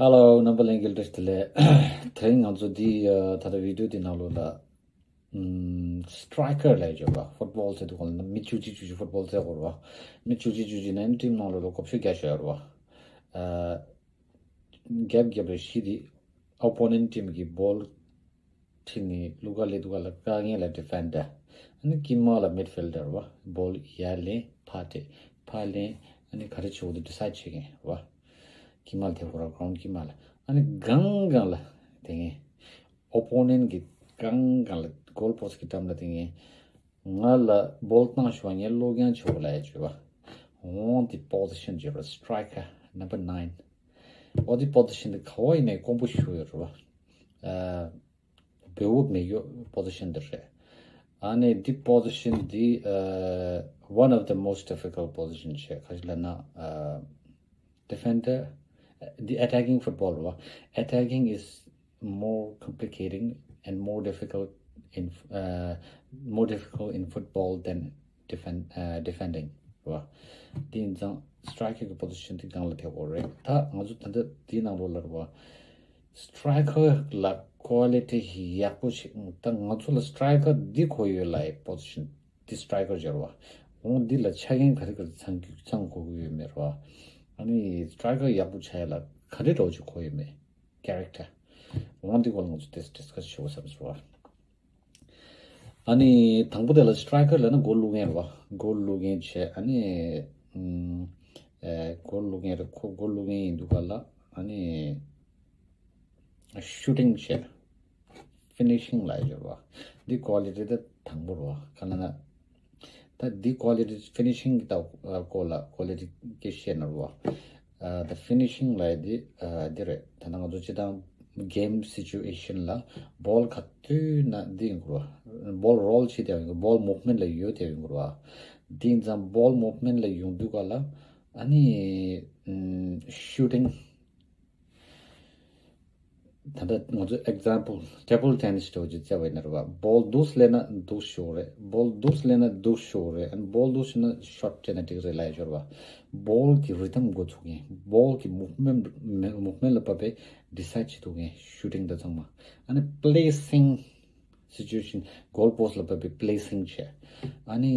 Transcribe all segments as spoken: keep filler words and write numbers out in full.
Hello, རྣམ་པ་ལྷན་རྒྱས་བཀྲ་ཤིས་བདེ་ལེགས། དེ་རིང་ང་ཚོ་འདི་ཨ་ད་ལྟ་བི་ཌིའོ་འདི་ནང་ལོགས་ལ་ཨམ་སི་ཊི་རའི་ཀར་ལབ་ཡོད་པ། ཕུཊ་བོལ་ཟེར་དུས་སྒང་ལ་མི་བཅུ་གཅིག་བཅུ་གཅིག་ཕུཊ་བོལ་རྩེ་དགོས་རེད་པ། མི་བཅུ་གཅིག་བཅུ་གཅིག་ནང་ཊིམ་ནང་ལོགས་ལ་བགོ་བཤའ་རྒྱག་ཤོག་ཡོད་རེད་པ། ཨ་རྒྱབ་རྒྱབ་རེ་བཞི་དེ་ཨོ་པོ་ནེན་ཊིམ་གི་བོལ་ཁྲིད་ནས་ལུ་ག་ལེ་དུ་ག་ལ་དཀའ་ངལ་ལ་ཌི་ཕེན་ཌར། ཨ་ནི་དཀྱིལ་མ་ལ་མིཌ་ཕིལ་ཌར་བ། བོལ་ཡར་ལེན་ཕར་སྤྲད། ཕར་ལེན། ཨ་ནི་ག་རེ་བྱེད་དགོས་འདུག་ཌི་སའིཌ་བྱེད་མཁན་བ། དཀྱིལ་མ་ལ་ཐེབས་དགོས་ར་གྲོང་དཀྱིལ་མ་ལ། ཨ་ནི་སྒང་སྒང་ལ་དེ་ངས་ཨོ་པོ་ནེན་གི་སྒང་སྒང་ལ་གོལ་པོ་སི་གི་འགྲམ་ལ་དེ་ངས་ང་ལ་བོལ་བཏང་ཤོག་ངས་གློག་བརྙན་བྱེད་དགོས་ལ་ཡ་བྱེད་བ། འོང་དེ་པོ་ཟི་ཤན་བྱེད་པ། སི་ཊི་རའི་ཀར་ནམ་བར་ནའིན། འོ་དེ་པོ་ཟི་ཤན་དེ་ག་བ་ཡིན་ནའི་དཀོན་པོ་ཞུ་ཡོད་རེད་བ། ཨ། བེའུ་མེ་ཡོ་པོ་ཟི་ཤན་འདི་རེད། ཨ་ནི་འདི་པོ་ཟི་ཤན་འདི་ཨ་one of the most difficult position བྱས། ག་ཅི་ལབ་ན་ཨ་ཌི་ཕེན་ཌར། འདི་ཨེ་ཊེ་ཀིང་ཕུཊ་བོལ་རེད་བ། Attacking is more complicating and more difficult in uh, more difficult in football than defend uh, defending རེད་བ། དེ་ཡིན་ཙང་སི་ཊི་རའི་ཀར་གི་པོ་ཟི་ཤན་དེ་སྒང་ལ་ཐེབས་དགོས་རེད། ད་ང་ཚོ་ད་ལྟ་དེའི་ནང་ལོགས་ལ་རེད་བ། སི་ཊི་རའི་ཀར་ལ་ཀོ་ལི་ཊི་ཡག་པོ་ཞིག་ད་ང་ཚོ་ལ་སི་ཊི་རའི་ཀར་འདི་དགོས་ཡོད་ལབ་ཡ་པོ་ཟི་ཤན་འདི་སི་ཊི་རའི་ཀར་སྦྱར་བ། འོང་འདི་ལ་ཆ་རྐྱེན་ག་རེ་ག་རེ་ཚང་ཚང་དགོས་ཀྱི་ཡོད་མེད་རེད་བ། ཨ་ནི་སི་ཊི་རའི་ཀར་ཡག་པོ་ཆགས་ཡ་ལ་ག་རེ་འདྲ་བོ་ཅིག་དགོས་ཡོད་མེད། ཀེ་རེག་ཊར། འོང་འདི་སྐོར་ལ་ང་ཚོ་ཏོག་ཙམ་ཌི་སི་ཀ་སི་བྱེད་དགོས་བསམ་སོང་བ། ཨ་ནི་དང་པོ་དེ་ལ་སི་ཊི་རའི་ཀར་ལབ་ན་གོལ་བླུག་མཁན་རེད་བ། གོལ་བླུག་མཁན་བྱས། ཨ་ནི་ཨམ་ཨེ་གོལ་བླུག་མཁན་རེད། ཁོ་གོལ་བླུག་མཁན་ཡིན་དུས་ག་ལ་ཨ་ནི་ཤུ་ཊིང་བྱས། ཕི་ནི་ཤིང་ལབ་ཡ་ཡོད་རེད་བ། འདི་ཀོ་ལི་ཊི་དེ་དང་པོ་རེད་བ། ག་ལབ་ན། ད་འདི་ཀོ་ལི་ཊི་ཕི་ནི་ཤིང་གི་ད་སྐོར་ལ་ཀོ་ལི་ཊི་སྐད་བཤད་ན་རེད་བ། ཨ་ད་ཕི་ནི་ཤིང་ལབ་ཡ་འདི་ཨ་འདི་རེད། ད་ནང་ང་ཚོ་སྤྱིར་བཏང་གེམ་སི་ཅུ་ཨེ་ཤན་ལ་བོལ་ག་དུས་ན་འདི་ཡོང་གི་རེད་བ། བོལ་རོལ་བྱེད་དེ་ཡོང་གི། བོལ་མུབ་མེན་ཊི་ལ་ཡོད་དེ་ཡོང་གི་རེད་བ། འདི་ཡིན་ཙང་བོལ་མུབ་མེན་ཊི་ལ་ཡོང་དུས་ག་ལ་ཨ་ནི་ཨམ་ཤུ་ཊིང་། ད་ལྟ་ང་ཚོ་ཨེག་ཛམ་པལ་ཊེ་བལ་ཊེ་ནི་སི་འདྲ་བོ་ཅིག་བརྩི་བ་ཡིན་ན་རེད་བ། བོལ་འདུག་སེ་སླེབས་ན་འདུག་སེ་ཤོར་རེད། བོལ་འདུག་སེ་སླེབས་ན་འདུག་སེ་ཤོར་རེད། ཨ་ནི་བོལ་འདུག་སེ་ན་ཤོཊ་སྤྲད་ན་འགྲིག་རེད་ལབ་ཡ་ཤོར་བ། བོལ་གྱི་རི་ཐམ་འགོ་ཚུགས་མཁན། བོལ་གྱི་མུབ་མེན་ཊི་མུབ་མེན་ཊི་ལ་བབས་པའི་ཌི་སའིཌ་བྱེད་ཐུབ་མཁན་ཤུ་ཊིང་དང་ཚང་མ། ཨ་ནི་པི་ལེ་སིང་། སི་ཅུ་ཨེ་ཤན། གོལ་པོ་སི་ལ་བབས་པའི་པི་ལེ་སིང་བྱས། ཨ་ནི་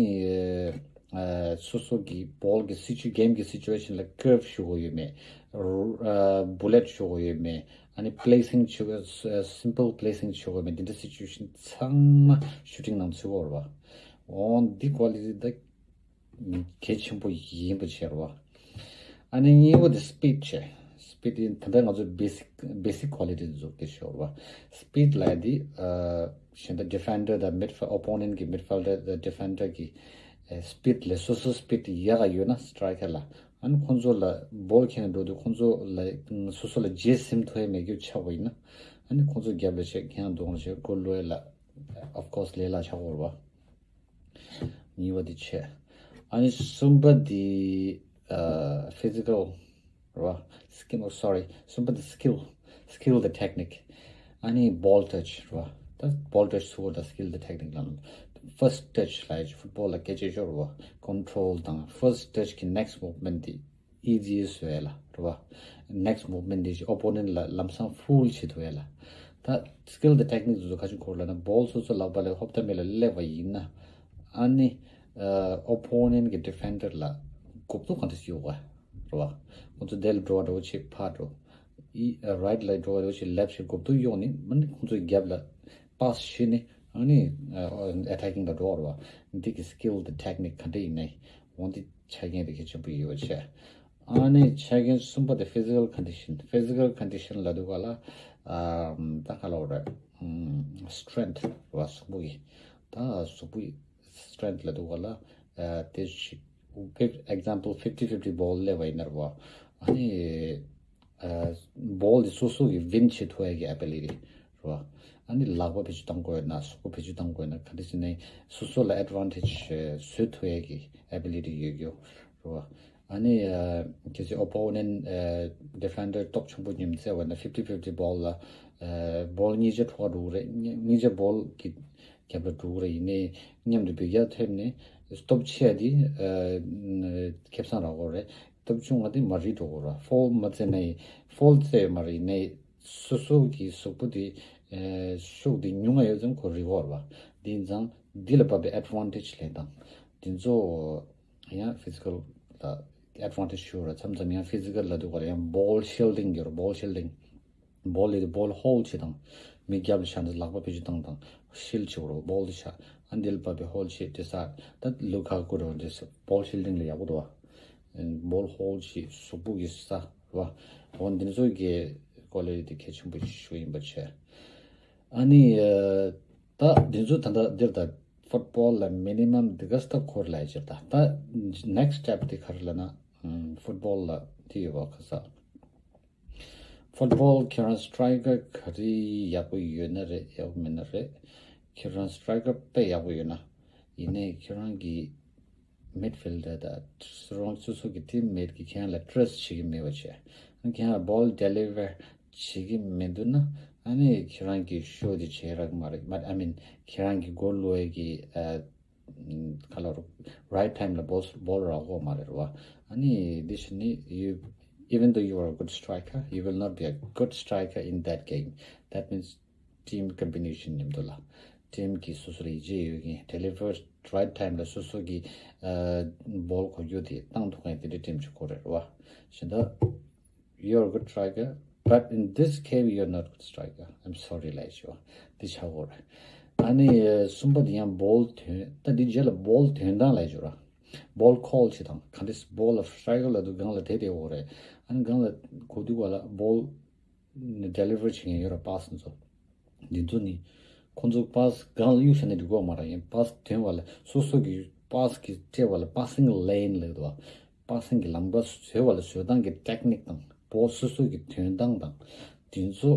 ཨ་སོ་སོ་གི་བོལ་གི་སི་ཅུ་གེམ་གི་སི་ཅུ་ཨེ་ཤན་ལ་ཀརབ་ཞུ་དགོས་ཡོད་མེད། ཨ་བུ་ལེཊ་ཞུ་དགོས་ཡོད་མེད། ཨ་ནི་པི་ལེ་སིང་ཞུ་དགོས། སིམ་པལ་པི་ལེ་སིང་ཞུ་དགོས་ཡོད་མེད། འདི་འདྲ་སི་ཅུ་ཨེ་ཤན་ཚང་མ་ཤུ་ཊིང་ནང་ཚུད་དགོས་རེད་བ། འོ་འདི་ཀོ་ལི་ཊི་ད་གལ་ཆེན་པོ་ཡིན་པ་བྱས་རེད་བ། ཨ་ནི་གཉིས་པ་དེ་སི་པིཌ་བྱས། སི་པིཌ་དེ་ད་ལྟ་ང་ཚོ་བེ་སིག་བེ་སིག་ཀོ་ལི་ཊི་དེ་ཚོ་སྐད་ཆ་ཤོར་བ། སི་པིཌ་ལབ་ཡ་དེ་ཨ་གཞན་དག་ཌི་ཕེན་ཌར་དང་མིཌ་ཕི་ཨོ་པོ་ནེན་ཊི་གི་མིཌ་ཕིལ་ཌར་དང་ཌི་ཕེན་ཌར་གི་ཨ་སི་པིཌ་ལས་སོ་སོ་སི་པིཌ་ཡག་ག་ཡོད་ན་སི་ཊི་རའི་ཀར་ལ། ཨ་ནི་ཁོང་ཚོ་ལ་བོལ་ཁྱེར་ནས་འགྲོ་དུས་ཁོང་ཚོ་ལ་སོ་སོ་ལ་རྗེས་ཟིན་ཐུབ་ཡ་མེད་རྒྱུ་ཆགས་པ་ཡིན་ན། ཨ་ནི་ཁོང་ཚོ་རྒྱབ་ལ་བྱས། ཁྱེད་རང་གདོང་ལ་བྱས། གོལ་བླུག་ཡ་ལ་ཨོཕ་ཀོ་སི་ལས་སླ་ཆགས་ཀྱི་ཡོད་རེད་བ། གཉིས་པ་དེ་བྱས། ཨ་ནི་གསུམ་པ་དེ་ཨ་ཕི་ཟི་ཀལ་རེད་བ། སི་ཀིལ། ཨོ་སོ་རི། གསུམ་པ་དེ་སི་ཀིལ། སི་ཀིལ་དང་ཊེག་ནིག། ཨ་ནི་བོལ་ཊཆ་རེད་བ། ད་བོལ་ཊཆ་ཚུགས་པ་དང་སི་ཀིལ་དང་ཊེག་ནིག་ལ། ཕར་སི་ཊི་ཊཆ་ལབ་ཡ་ཅིག་ཕུཊ་བོལ་ལ་སྐད་ཆ་ཤོར་བ། ཀོན་ཊོལ་དང་ཕར་སི་ཊི་ཊཆ་གི་ནེག་སི་མུབ་མེན་ཊི་དེ་ཨི་ཛི་ཡེ་བཟོ་ཡ་ལ་རེད་བ། ནེག་སི་མུབ་མེན་ཊི་དེ་ཨོ་པོ་ནེན་ཊི་ལ་ལམ་སང་ཕུལ་བྱེད་ཐུབ་ཡ་ལ། ད་སི་ཀིལ་དང་ཊེག་ནིག་དེ་ཚོ་ག་ཅིག་དགོས་ལབ་ན། བོལ་སོ་སོ་ལག་པ་ལ་ཧོབ་ཏེ་མེ་ལ་སླེབས་པ་ཡིན་ན། ཨ་ནི་ཨོ་པོ་ནེན་ཊི་གི་ཌི་ཕེན་ཌར་ལ་གོ་བརྡ་གང་འདྲ་ཞིག་ཡོད་ག་རེད་བ། ཁོང་ཚོ་དེ་ལ་འགྲོ་བ་འགྲོ་བ་བྱེད། ཕར་འགྲོ། ཨི་རའིཊ་ལ་འགྲོ་བ་འགྲོ་བ་བྱེད། ལེཕཊ་བྱེད། གོ་བརྡ་གཡོག་ནས་མ་ནི་ཁོང་ཚོའི་རྒྱབ་ལ་པ་སི་བྱས་ནས་ཨ་ནི་ཨེ་ཊེག་ཀིང་ལ་འགྲོ་བ་རེད་བ། འདི་གི་སི་ཀིལ་དང་ཊེག་ནིག་ག་འདྲ་ཡིན་ནའི་འོང་འདི་ཆ་རྐྱེན་དེ་གལ་ཆེན་པོ་ཡོད་བྱས། ཨ་ནི་ཆ་རྐྱེན་གསུམ་པ་དེ་ཕི་ཟི་ཀལ་ཀོན་ཌི་ཤན། ཕི་ཟི་ཀལ་ཀོན་ཌི་ཤན་ལབ་དུས་ག་ལ་ཨ་ད་ག་ལབ་དགོས་རེད། ཨམ་སི་ཊེང་ཐི་རེད་བ། གཟུགས་པོ་གི། ད་གཟུགས་པོའི་སི་ཊེང་ཐི་ལབ་དུས་ག་ལ་ཨ་དེ་ཞིག་ཨེག་ཛམ་པལ་ཕིབ་ཊི་ཕིབ་ཊི་བོལ་སླེབས་པ་ཡིན་ན་རེད་བ། ཨ་ནི་ཨ་བོལ་དེ་སོ་སོ་གི་ཝིན་བྱེད་ཐུབ་ཡ་གི་ཨེ་བི་ལི་ཊི་རེད་བ། ཨ་ནི་ལག་པ་བེད་སྤྱོད་གཏོང་དགོས་ན། གཟུགས་པོ་བེད་སྤྱོད་གཏོང་དགོས་ན། ག་འདྲ་ཟེར་ན་སོ་སོ་ལ་ཨེཌ་ཝན་ཊེཇ་བཟོ་ཐུབ་ཡ་གི་ཨེ་བི་ལི་ཊི་ཡོད་རྒྱུ་རེད་བ། ཨ་ནི་ཨ་གལ་སྲིད་ཨོ་པོ་ནེན་ཊི་ཨ་ཌི་ཕེན་ཌར་སྟོབས་ཆེན་པོ་མཉམ་བརྩེ་བ་ན་ཕིབ་ཊི་ཕིབ་ཊི་བོལ་ལ་ཨ་བོལ་གཉིས་ཆ་འཕྲོ་བརླག་འགྲོ་གི་རེད། གཉིས་ཆ་བོལ་གྱི་རྒྱབ་ལ་འགྲོ་གི་རེད། ཡིན་ནའི་མཉམ་དུ་འབུད་རྒྱག་ཐེབས་ནས་སྟོབས་ཆེ་བ་དེ་ཨ་ཁེ་བཟང་རག་གི་རེད། སྟོབས་ཆུང་བ་དེ་མར་རིལ་འགྲོ་གི་རེད་བ། ཕོལ་མ་རྩེ་ན་ཡི་ཕོལ་རྩེ་ཡོད་མ་རེད། ཡིན་ནའི་སོ་སོ་གི་གཟུགས་པོ་དེ་ཨེ་ཤུགས་དེ་ཉུང་ང་ཡོད་ཙང་ཁོ་རིལ་གི་ཡོད་རེད་བ། དེ་ཡིན་ཙང་འདི་ལ་བབས་པའི་ཨེཌ་ཝན་ཊེཇ་ལེན་སྟངས་དེ་ཚོ་ཡང་ཕི་ཛི་ཀལ་ལ་ཨེཌ་ཝན་ཊེཇ་ཞུ་ར། མཚམས་མཚམས་ཡང་ཕི་ཛི་ཀལ་ལ་འདུག་ག་ལ་ཡང་བོལ་ཤིལ་ཌིང་ཡོད་རེད། བོལ་ཤིལ་ཌིང་། བོལ་ལས་དེ་བོལ་ཧོལ་ཌི་བྱེད་དང་། མི་རྒྱབ་ལ་བཞག་ནས་ལག་པ་བེད་སྤྱོད་བཏང་དང་། ཤིལ་ཌི་བྱེད་དགོས་རེད། བོལ་ཌི་བྱ། ཨ་འདི་ལ་བབས་པའི་ཧོལ་ཌི་བྱེད་དེ་ས། ད་ལུ་ཁ་ཀུ་རེད་བ། འདི་ས་བོལ་ཤིལ་ཌིང་ལ་ཡག་པོ་འདུག་བ། བོལ་ཧོལ་ཌི་བྱེད་གཟུགས་པོ་གི་ས་རེད་བ། འོ་འདི་ཚོ་གི་ཀོ་ལི་ཊི་དེ་གལ་ཆེན་པོ་ཞིག་ཡིན་པ་བྱས། ཨ་ནི་ཨ་ད་འདི་ཚོ་ད་ལྟ་འདིར་ད་ཕུཊ་བོལ་ལ་མི་ནི་མམ་འདི་ག་ས་ད་འཁོར་ལ་ཡ་ཅིག་ད་ད་ནེག་སི་ཊེབ་དེ་ག་རེ་ལབ་ན་ཕུཊ་བོལ་ལ་དེ་ཡོད་བ། ཁ་ས་ཕུཊ་བོལ་ཁྱེད་རང་སི་ཊ་རའི་ཀར་ག་རེ་ཡག་པོ་ཡོད་ན་རེད། ཡག་པོ་མེད་ན་རེད། ཁྱེད་རང་སི་ཊ་རའི་ཀར་དཔེ་ཡག་པོ་ཡོད་ན། ཡིན་ནའི་ཁྱེད་རང་གི་མིཌ་ཕིལ་ཌར་དང་རང་སོ་སོ་གི་ཊིམ་མེཊ་གིས་ཁྱེད་རང་ལ་ཊ་རས་ཊི་བྱེད་ཀྱི་མེད་པ་བྱས། ཨ་ཁྱེད་རང་བོལ་ཌེ་ལི་ཝར་བྱེད་ཀྱི་མི་འདུག་ན། ཨ་ནི་ཁྱེད་རང་གི་ཤོ་དེ་བྱེད་རག་མ་རེད། མ་ཨ་མིན་ཁྱེད་རང་གི་གོལ་བླུག་ཡས་ཀྱི་ཨ་ཁ་ལོ་རའིཊ་ཊའིམ་ལ་བོལ་བོལ་རག་གི་མ་རེད་བ། ཨ་ནི་འདི་ཕྱིན་ནི་you, even though you are a good striker, you will not be a good striker in that game. That means team combination མཉམ་དུ་ལ། ཊིམ་གྱི་སོ་སོ་ལ་ཡིད་ཆེས་ཡོད་མཁན། ཌེ་ལི་ཝར་རའིཊ་ཊའིམ་ལ་སོ་སོ་གི་ཨ་བོལ་གོ་རྒྱུ་དེ་བཏང་ཐུབ་མཁན་དེ་འདྲའི་ཊིམ་ཅིག་དགོས་རེད་བ། བྱས་ཙང་you're a good striker, but in this game you're not good striker. I'm sorry ལབ་ཡས་ཅིག་བ། འདི་ཆགས་ཀྱི་ཡོད་རེད། ཨ་ནི་གསུམ་པ་དེ་ཡང་བོལ་ཐོན། ད་འདི་རྗེས་ལ་བོལ་ཐོན་སྟངས་ལབ་ཡས་ཅིག་ཡོད་རེད། བོལ་ཁོལ་བྱེད་སྟངས། ག་འདྲས་བོལ་ལ་སི་ཊ་རའི་ཀར་ལ་འདུག་སྒང་ལ་དེད་དེ་ཡོད་རེད། ཨ་ནི་སྒང་ལ་གོ་དུས་ག་ལ་བོལ་ཌེ་ལི་ཝར་བྱེད་མཁན་ཡོད་རེད། པ་སི་འདི་ཚོ། འདི་ཚོ་ནི་ཁོང་ཚོ་པ་སི་སྒང་ལ་གཡུག་བཞག་ནས་འགྲིག་གི་ཡོད་མ་རེད། ཡིན་པ་སི་ཐོན་པ་ལ་སོ་སོ་གི་པ་སི་གི་སྤྲད་པ་ལ་པ་སིང་ལེན་ལབ་འདུག་བ། པ་སིང་གི་ལམ་ཁ་བཟོས་པ་ལ་བཟོ་སྟངས་ཀྱི་ཊེག་ནིག་དང་བོལ་སོ་སོ་གི་ཐོན་སྟངས་དང་འདི་ཚོ་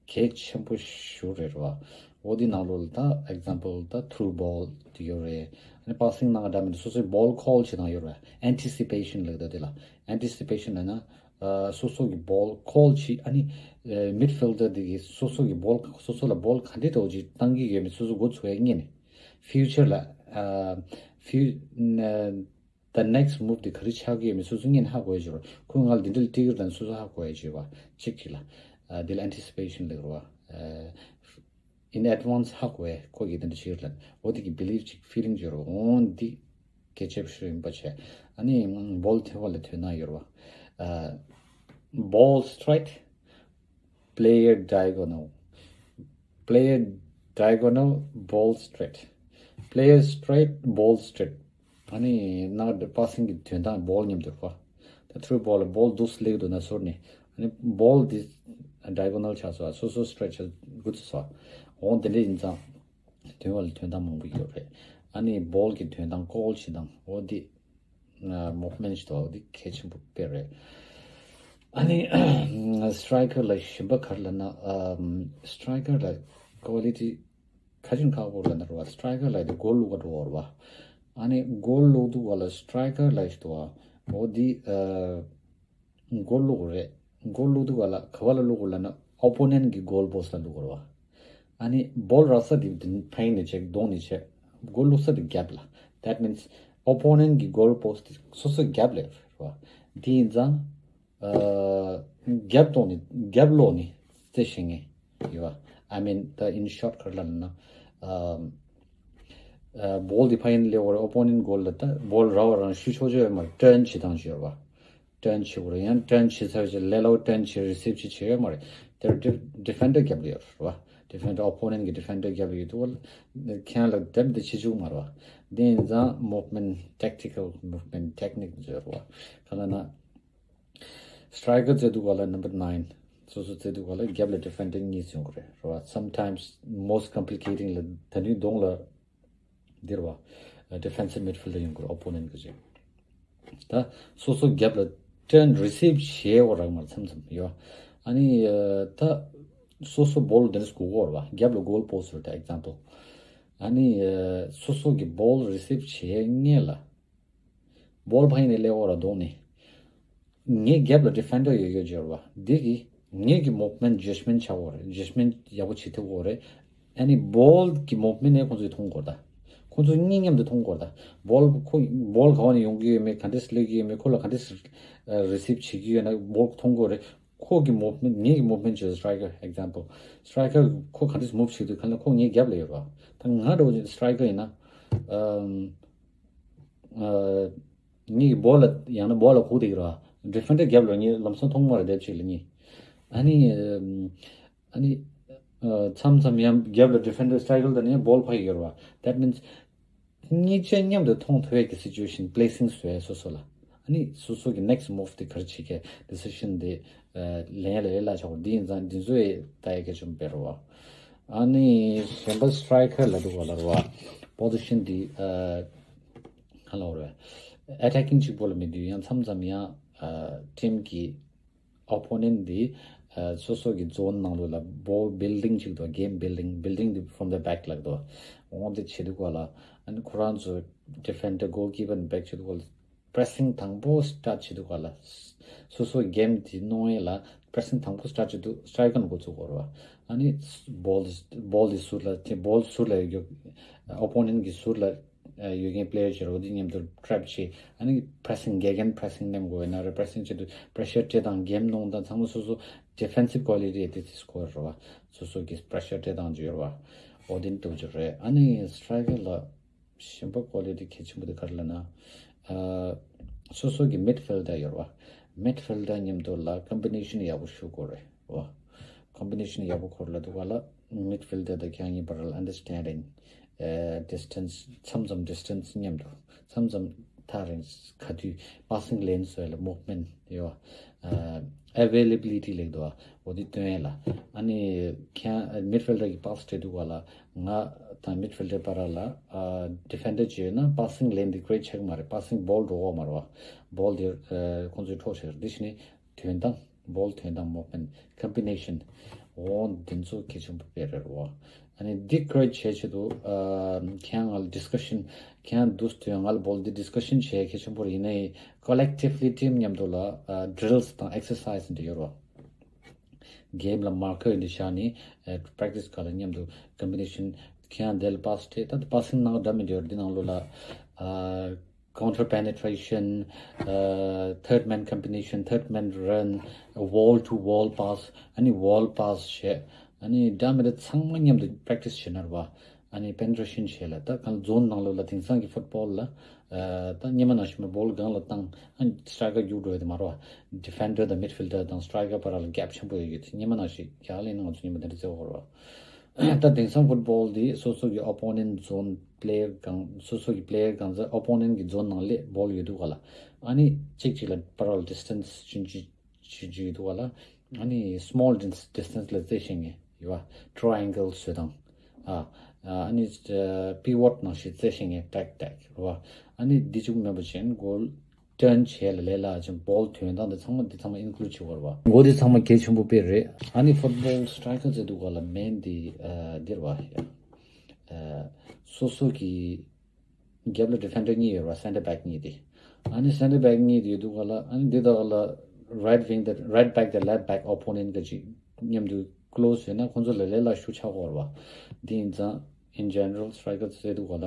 གལ་ཆེན་པོ་ཞིག་རེད་བ། འོ་འདི་ནང་ལོགས་ལ་ད་ཨེག་ཛམ་པལ་ད་ཐུརུ་བོལ་དེ་ཡོད་རེད། ཨ་ནི་པ་སིང་ནང་འདྲ་མིན་སོ་སོའི་བོལ་ཁོལ་བྱེད་སྟངས་ཡོད་རེད། ཨན་ཊི་སི་པེ་ཤན་ལབ་འདུག་དེ་ལ་ཨན་ཊི་སི་པེ་ཤན་ལབ་ན། ཨ་སོ་སོ་གི་བོལ་ཁོལ་བྱེད། ཨ་ནི་ཨ་མིཌ་ཕིལ་ཌར་དེ་གིས་སོ་སོ་གི་བོལ་སོ་སོ་ལ་བོལ་ག་འདྲའི་འདྲ་བོ་ཅིག་བཏང་གི་ཡོད་མེད་སོ་སོ་འགོ་ཚུགས་ཡས་སྔོན་ནས། ཕིའུ་ཅར་ལ་ཨ་ཕིའུ་ཨ་the next move དེ་ག་རེ་ཆགས་ཀྱི་ཡོད་མེད་སོ་སོ་སྔོན་ནས་ཧ་གོ་ཡས་ཅིག་ཡོད་རེད། ཁོས་ང་ལ་འདི་འདྲ་ལ་སྤྲད་ཀྱི་རེད་ལབ་ནས་སོ་སོ་ཧ་གོ་ཡས་ཅིག་ཡོད་པ་གཅིག་གཅིག་ལ། ཨ་འདི་ལ་ཨན་ཊི་སི་པེ་ཤན་ལབ་ཀྱི་རེད་བ། ཨ་in advance ཧ་གོ་ཡས་ཁོ་གིས་འདི་འདྲ་བྱེད་ཀྱི་རེད་ལབ་ནས། འོ་དེ་གི་བི་ལིབ་ཅིག་ཕི་ལིང་ཅིག་ཡོད་རེད་བ། འོ་འདི་གལ་ཆེ་ཤོས་ཡིན་པ་བྱས། ཨ་ནི་བོལ་ཐེབས་པ་ལ་ཐོན་སྟངས་ཡོད་རེད་བ། ཨ་བོལ་སི་ཊ་རའིཊ། Player diagonal, player diagonal, ball straight, player straight, ball straight. ཨ་ནི་ནང་པ་སིང་གི་ཐོན་སྟངས་བོལ་མཉམ་དུ་རེད་བ། ད་ཐུརུ་བོལ་ལ་བོལ་འདུག་སེ་སླེབས་འདུག་ན་ཟུར་ནས། ཨ་ནི་བོལ་འདི་ཌའི་གོ་ནལ་ཆགས་སོང་། སོ་སོ་སི་ཊེ་རེ་ཊི་ཆགས་འགོ་ཚུགས་སོང་། འོ་དེ་འདྲ་ཡིན་ཙང་ཐོན་པ་ལ་ཐོན་སྟངས་མང་པོ་ཡོད་རེད། ཨ་ནི་བོལ་གྱི་ཐོན་སྟངས་ཀོལ་བྱེད་སྟངས་འོ་འདི། མུབ་མེན་ཊི་ཞིག་འདུག་འདི་གལ་ཆེན་པོ་དཔེ་རེད། ཨ་ནི་སི་ཊ་རའི་ཀར་ལ་གཞན་པ་ག་རེ་ལབ་ན། སི་ཊ་རའི་ཀར་ལ་ཀོ་ལི་ཊི་ཁ་ཅིག་ཁག་པོ་ལབ་ན་རེད་བ། སི་ཊ་རའི་ཀར་ལ་དེ་གོལ་བླུག་ག་འགྲོ་བ་རེད་བ། ཨ་ནི་གོལ་བླུག་དུས་ག་ལ་སི་ཊ་རའི་ཀར་ལ་ཞིག་འདུག་བ། འོ་འདི་གོལ་བླུག་རེད། གོལ་བླུག་དུས་ག་ལ་ག་བ་ལ་བླུག་དགོས་ལབ་ན་ཨོ་པོ་ནེན་ཊི་གི་གོལ་པོ་སི་ཊི་ལ་བླུག་དགོས་རེད་བ། ཨ་ནི་བོལ་རག་ས་དེ་དེ་འཕེན་ནས་བྱས་གདོང་ནས་བྱས་གོལ་བླུག་ས་དེ་རྒྱབ་ལ། That means ཨོ་པོ་ནེན་ཊི་གི་གོལ་པོ་སི་ཊི་སོ་སོ་རྒྱབ་ལ་རེད་བ། དེ་ཡིན་ཙང་ཨ་རྒྱབ་གདོང་ནས་རྒྱབ་ལོགས་ནས་རྩེད་ཤེས་མཁན་ཡོད་བ། I mean the in short ག་རེ་ལབ་ན་ཨ་ཨ་བོལ་དེ་ཕར་ཡིན་སླེབས་ཡོད་རེད། ཨོ་པོ་ནེན་ཊི་གོལ་ལ། ད་བོལ་རག་པ་རང་ཤུལ་ཆོག་ཆོག་ཡོད་མ་རེད། ཊརན་བྱེད་སྟངས་ཅིག་ཡོད་རེད་བ། ཊརན་བྱེད་དགོས་རེད། ཡང་ཊརན་བྱེད་ཚར་རྗེས་ལེ་ལོ་ཊརན་བྱེད། རི་སིབ་བྱེད་བྱེད་ཡོད་མ་རེད། དེར་ཌི་ཌི་ཕེན་ཌར་རྒྱབ་ལ་ཡོད་རེད་བ། ཌི་ཕེན་ཌར་ཨོ་པོ་ནེན་ཊི་གི་ཌི་ཕེན་ཌར་རྒྱབ་ལ་ཡོད་དུས་ཁྱེད་རང་ལ་དེབ་འདི་བྱེད་བཅུག་མ་རེད་བ། དེ་ཡིན་ཙང་མུབ་མེན་ཊི། ཊེག་ཊི་ཀལ་མུབ་མེན་ཊི་ཊེག་ནིག་བཟོས་རེད་བ། ག་ལབ་ན་སི་ཊ་རའི་ཀར་རྩེ་དུས་ག་ལ་ནམ་བར་ནའིན་སོ་སོ་རྩེ་དུས་ག་ལ་རྒྱབ་ལ་ཌི་ཕེན་ཌར་གཉིས་ཡོང་གི་རེད་བ། Sometimes most complicating ལ་ད་ནུས་གདོང་ལ་འདིར་བ། ཌི་ཕེན་སིབ་མིཌ་ཕིལ་ཌར་ཡོང་གི་རེད། ཨོ་པོ་ནེན་ཊི་གི་ཅིག་ད་སོ་སོ་རྒྱབ་ལ་ཊརན་རི་སིབ་བྱེད་འོ་རག་མ་མཚམས་མཚམས་ཡོད། ཨ་ནི་ད་སོ་སོ་བོལ་དེ་འདྲ་སྒུག་འོ་ར་བ། རྒྱབ་ལ་གོལ་པོ་སི་ཊི་རེད། ད་ཨེག་ཛམ་པལ། ཨ་ནི་སོ་སོ་གི་བོལ་རི་སིབ་བྱེད་སྔོན་ལ་བོལ་ཕར་ཡིན་ནས་སླེབས་འོ་ར་གདོང་ནས། ངའི་རྒྱབ་ལ་ཌི་ཕེན་ཌར་ཡོད་ཡོད་ཅེས་ར་བ། འདི་གི་ངེད་ཀྱི་མུབ་མེན་ཊི་ཇཇ་མེན་ཊི་ཆགས་འོ་རེད། ཇཇ་མེན་ཊི་ཡག་པོ་བྱེད་ཐུབ་འོ་རེད། ཨ་ནི་བོལ་གྱི་མུབ་མེན་ཊི་ནས་ཁོང་ཚོས་མཐོང་དགོས་ད། ཁོ་ཚོ་གཉིས་མཉམ་དུ་མཐོང་དགོས་རེད་ད། བོལ་ཁོ་བོལ་ག་བ་ནས་ཡོང་གི་ཡོད་མེད། ག་འདྲས་སླེབས་ཀྱི་ཡོད་མེད། ཁོ་ལ་ག་འདྲས་རི་སིབ་བྱེད་ཀྱི་ཡོད་ན་བོལ་མཐོང་དགོས་རེད། ཁོ་གི་movement ངེད་ཀྱི་movement བྱེད། striker example, striker ཁོ་ག་འདྲས་move བྱེད་དུས་ག་ལ་ཁོ་ངའི་རྒྱབ་ལ་ཡོད་རེད་བ། ད་ང་འདྲ་བོ་striker ཡིན་ན་ཨམ། ཨ། ངེད་ཀྱི་བོལ་ལ་ཡང་ན་བོལ་ལ་ཁུག་བསྡད་ཀྱི་རེད་བ། defender རྒྱབ་ལ་ངས་ལམ་སང་མཐོང་མ་རེད་དེབ་ཅིག་ལ་གཉིས། ཨ་ནི་ཨམ། ཨ་ནི། ཨ། མཚམས་མཚམས་ཡང་རྒྱབ་ལ་defender striker དང་ནི་བོལ་ཕ་གི་ཡོད་རེད་བ། That means གཉིས་ཆ་མཉམ་དུ་མཐོང་ཐུབ་ཡས་ཀྱི་situation placing བཟོ་ཡས་སོ་སོ་ལ། ཨ་ནི་སོ་སོ་གི་next move དེ་ག་རེ་བྱེད་ཀྱི་decision དེ་ལེན་ཡས་ལ་ལས་སླ་ཆགས་པ་འདི་ཡིན་ཙང་འདི་ཚོ་ཡས་ལྟ་ཡས་གལ་ཆེན་པོ་རེད་བ། ཨ་ནི་གཞན་པ་striker ལབ་དུས་ག་ལ་རེད་བ། position དེ་ཨ། ག་ལབ་དགོས་རེད། attacking གཅིག་པོ་ལ་མི་འདུག་ཡང་མཚམས་མཚམས་ཡང་ཨ། team གི opponent དེ་ཨ། སོ་སོ་གི་zone ནང་ལོགས་ལ་ball building བྱེད་དོ། game building, building the- from the back ལབ་དོ། འོང་དེ་བྱེད་དུས་ག་ལ་ཨ་ནི་ཁོ་རང་ཚོ་defender, goalkeeper ནས་back བྱེད་དུས་ག་ལ་pressing དང་པོ་start བྱེད་དུས་ག་ལ་སོ་སོ་game དེ་གནོན་ཡས་ལ་pressing དང་པོ་start བྱེད་དུས་striker ནས་འགོ་བཙུགས་དགོས་རེད་བ། ཨ་ནི་ball, ball དེ་ཟུར་ལ་དེ་ball ཟུར་ལ་ཡོད། opponent གི་ཟུར་ལ་ཡོད་མཁན་player བྱེད་རོགས་དེ་མཉམ་དུ་trap བྱེད། ཨ་ནི་pressing, gegen pressing ནེམ་དགོས་ཡིན་ན་རེད། pressing བྱེད་དུས་pressure སྤྲད་སྟངས་game གནོན་སྟངས་ཚང་མ་སོ་སོ་defensive quality དེ་དེ་སྐོར་རེད་བ། སོ་སོ་གི་pressure སྤྲད་སྟངས་ཅིག་ཡོད་རེད་བ། འོ་དེ་འདྲ་ཅིག་རེད། ཨ་ནི་striker ལ་གཞན་པ་quality གལ་ཆེན་པོ་དེ་ག་རེ་ལབ་ན། ཨ། སོ་སོ་གི་midfielder ཡོད་རེད་བ། midfielder མཉམ་དུ་ལ་combination ཡག་པོ་ཞུ་དགོས་རེད་བ། combination ཡག་པོ་ཁོ་ལ་འདུག་ག་ལ། midfielder དང་ཁྱེད་གཉིས་བར་ལ་understanding, ཨ། distance མཚམས་མཚམས་distance མཉམ་དུ་མཚམས་མཚམས་ཐག་རིང་ག་དུས་passing lane བཟོ་ཡ་ལ་movement ཡོད་བ། ཨ། availability ལབ་འདུག་བ། འོ་དེ་སྟོན་ཡ་ལ། ཨ་ནི་ཁྱེད་midfielder གི་pass སྤྲད་དུས་ག་ལ་ང་དང་midfielder བར་ལ་ཨ། defender ཅིག་ཡོད་ན་passing lane དེ་create བྱེད་ཀྱི་མ་རེད། passing ball འགྲོ་གི་མ་རེད་བ། ball དེ་ཨ། ཁོང་ཚོས་འཕྲོག་བྱེད་ཀྱི་རེད། དེ་བྱས་ནས་ཐོན་སྟངས། ball ཐོན་སྟངས། movement, combination འོ་འདི་ཚོ་གལ་ཆེན་པོ་དཔེ་རེད་བ། ཨ་ནི་འདི་create བྱེད་ཆེད་དུ་ཨ། ཁྱེད་ང་ལ་discussion ཁྱེད་འདུག་སྟོན། ང་ལ་ball འདི་discussion བྱེད་གལ་ཆེན་པོ་རེད། ཡིན་ནའི་collectively team མཉམ་དུ་ལ་ཨ། drills དང་exercise འདི་ཡོད་རེད་བ། game ལ་marker འདི་བཞག་ནས་ཨ། practice ག་ལ་མཉམ་དུ་combination ཁྱེད་འདི་ལ་pass སྤྲད། ད་passing ནང་འདྲ་མི་འདྲ་ཡོད་རེད། འདི་ནང་ལོགས་ལ་ཨ། counter penetration, ཨ། third man combination, third man run, wall to wall pass, ཨ་ནི་wall pass བྱས། ཨ་ནི་འདྲ་མི་འདྲ་ཚང་མ་མཉམ་དུ་practice བྱེད་ན་རེད་བ། ཨ་ནི་penetration བྱས་ལ་ད་གང་zone ནང་ལོགས་ལ་དེང་སང་གི་football ལ་ཨ། ད་སྔོན་མ་ནང་བཞིན་ball སྒང་ལ་བཏང་ཨ། striker རྒྱུག་འགྲོ་ཡ་དེ་མ་རེད་བ། defender དང་midfielder དང་striker བར་ལ་gap ཆེན་པོ་ཡོད་ཡོད། སྔོན་མ་ནང་བཞིན་ཡག་ལས་ནང་ང་ཚོ་སྔོན་མ་དེ་འདྲ་རྩེ་བ་རེད་བ། ད་དེང་སང་football འདི་སོ་སོ་གི་opponent zone player གང་སོ་སོ་གི་player གང་ཚ་opponent གི་zone ནང་སླེབས་ball ཡོད་འདུག་ག་ལ། ཨ་ནི་གཅིག་གཅིག་ལ་parallel distance ཅུང་ཅུང་ཅུང་ཅུང་ཡོད་འདུག་ག་ལ། ཨ་ནི་small distance ལ་རྩེ་ཤེས་ངེས་ཡོད་བ། triangle བཟོས་དང་། ཨ་ཨ་ནི་pivot ནང་བཞིན་རྩེ་ཤེས་ངེས་ཏག་ཏག་རེད་བ། ཨ་ནི་འདི་གཅིག་མེད་པ་ཅན་goal turn བྱས་ལ་ལས་སླ་ཅིང་ball ཐོན་སྟངས་དེ་ཚང་མ་འདི་ཚང་མ་include བྱེད་དགོས་རེད་བ། འགོ་འདི་ཚང་མ་གལ་ཆེན་པོ་དཔེ་རེད། ཨ་ནི་football striker ཟེར་དུས་ག་ལ་main འདི་ཨ་འདི་རེད་བ། ཨ་སོ་སོ་གི་རྒྱབ་ལ་defender གཉིས་ཡོད་རེད་བ། center back གཉིས་དེ། ཨ་ནི་center back གཉིས་དེ་ཡོད་དུས་ག་ལ་ཨ་ནི་འདི་དག་ལ་right wing དང་right back དང་left back opponent ག་ཅིག་མཉམ་དུ་close ཡོད་ན་ཁོང་ཚོ་ལ་ལས་སླ་ཤུགས་ཆགས་དགོས་རེད་བ། འདི་ཡིན་ཙང་in general striker ཟེར་དུས་ག་ལ།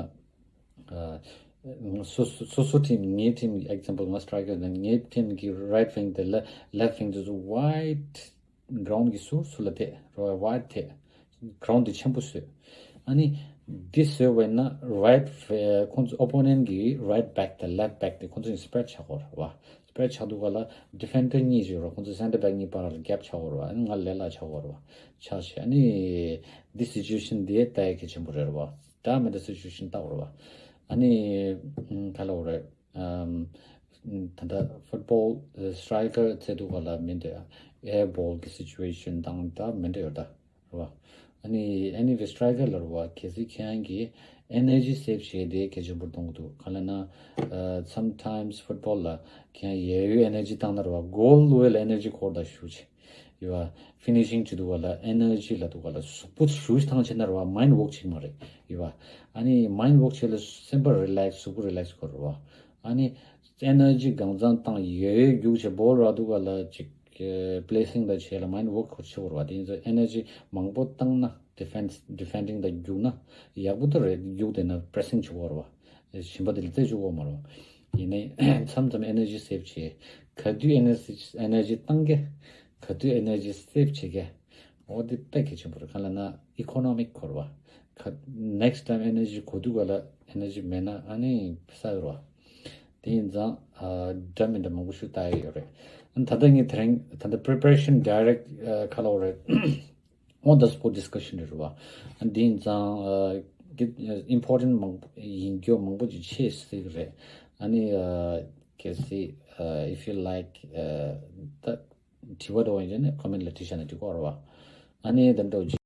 ཨ། སོ་སོ་སོ་སོ་team ངའི་team example ང་striker ཡིན་ན་ངའི་team གི་right wing དེ་ལ་left wing དེ་ཚོ་wide ground གི་ཟུར་ཟུར་ལ་ཐེ་རོ་wide ཐེ་ground དེ་ཆེན་པོ་བཟོས། ཨ་ནི་འདི་བཟོས་པ་ཡིན་ན་right ཁོང་ཚོ་opponent གི་right back དང་left back དེ་ཁོང་ཚོ་spread ཆགས་ཀྱི་ཡོད་རེད་བ། spread ཆགས་དུས་ག་ལ་defender གཉིས་ཡོད་རེད། ཁོང་ཚོ་center back གཉིས་བར་ལ་gap ཆགས་ཀྱི་ཡོད་རེད་བ། ཨ་ནི་ང་ལས་སླ་ཆགས་ཀྱི་ཡོད་རེད་བ། ཆགས་བྱས་ཨ་ནི་འདི་situation འདི་ལྟ་ཡ་གལ་ཆེན་པོ་རེད་བ། ད་མི་འདྲ་སི་ཅུ་ཨེ་ཤན་ལྟ་བར་བ། ཨ་ནི་ཨམ་ག་ལ་བ་རེད། ཨམ་ད་ལྟ་ཕུཊ་བོལ་སི་ཊི་རའི་ཀར་ཚེ་ཐུག་ག་ལ་མི་འདྲ། ཨེར་བོལ་གི་སི་ཅུ་ཨེ་ཤན་དང་ད་མི་འདྲ་ཡོད་ད་རེད་བ། ཨ་ནི་ཨེ་ནི་ཝེ་སི་ཊི་རའི་ཀར་ལ་རེད་བ། གལ་སྲིད་ཁྱེད་རང་གིས་ཨེ་ནར་ཇི་སེབ་བྱེད་དེ་གལ་ཆེན་པོར་མཐོང་གི་འདུག་ག་ལ་ན་ཨ་sometimes ཕུཊ་བོལ་ལ་ཁྱེད་རང་ཡ་ཡོད་ཨེ་ནར་ཇི་བཏང་ན་རེད་བ། གོལ་ལ་ཨེ་ནར་ཇི་འཁོར་ད་ཞུ་ཆེ། ཡོད་བ། ཕི་ནི་ཤིང་བྱེད་དུས་ག་ལ་ཨེ་ནར་ཇི་ལ་དུས་ག་ལ་གཟུགས་པོ་ཞུ་བཏང་བྱས་ན་རེད་བ། མའིན་ཌི་ཝོག་བྱེད་ཀྱི་མ་རེད། ཡོད་བ། ཨ་ནི་མའིན་ཌི་ཝོག་བྱས་ལ་སེམས་པ་རི་ལེག་སི་གཟུགས་པོ་རི་ལེག་སི་དགོས་རེད་བ། ཨ་ནི་ཨེ་ནར་ཇི་གང་ཚང་བཏང་ཡོད་ཡོད་རྒྱུག་བྱས་བོལ་རག་དུས་ག་ལ་ཅིག་པི་ལེ་སིང་ལ་བྱས་ལ་མའིན་ཌི་ཝོག་ཁུར་ཆེ་བོར་བ། དེ་ཡིན་ཙང་ཨེ་ནར་ཇི་མང་པོ་བཏང་ན། defense defending དང་རྒྱུགས་ན་ཡག་པོ་ད་རེད། རྒྱུགས་དེ་ན་pressing བྱེད་དགོས་རེད་བ། ཞིམ་པ་དེ་ལ་རྩེད་བཅུག་དགོས་མ་རེད་བ། ཡིན་ནའི་མཚམས་མཚམས་energy save བྱེད། ག་དུས་energy energy བཏང་གི། ག་དུས་energy save བྱེད་གི། འོ་དེ་དཔེ་གལ་ཆེན་པོ་རེད། གང་ལབ་ན་economic ཁོར་བ། ག next time energy གོ་དུས་ག་ལ་energy མེད་ན་ཨ་ནི་ས་ཡོད་རེད་བ། དེ་ཡིན་ཙང་ཨ་འདྲ་མི་འདྲ་མང་པོ་ཞིག་ལྟ་ཡི་ཡོད་རེད། ཨ་ནི་ད་ལྟ་ངས་དེ་རིང་ད་ལྟ་preparation direct ཨ་ག་ལབ་དགོས་རེད། On the spot discussion རེད་བ། ཨ་འདི་ཡིན་ཙང་ཨ་གི་important མང་པོ་ཡིན་རྒྱུ་མང་པོ་ཅིག་ཆེ་སྲིད་རེད། ཨ་ནི་ཨ་གལ་སྲིད་ཨ་if you like ཨ་ད་དྲི་བ་འདྲ་བ་ཡིན་ཙང་ནི་comment ལ་དྲིས་བཞག་ན་འགྲིག་གི་རེད་བ། ཨ་ནི་ད་འདྲ་བོ་ཅིག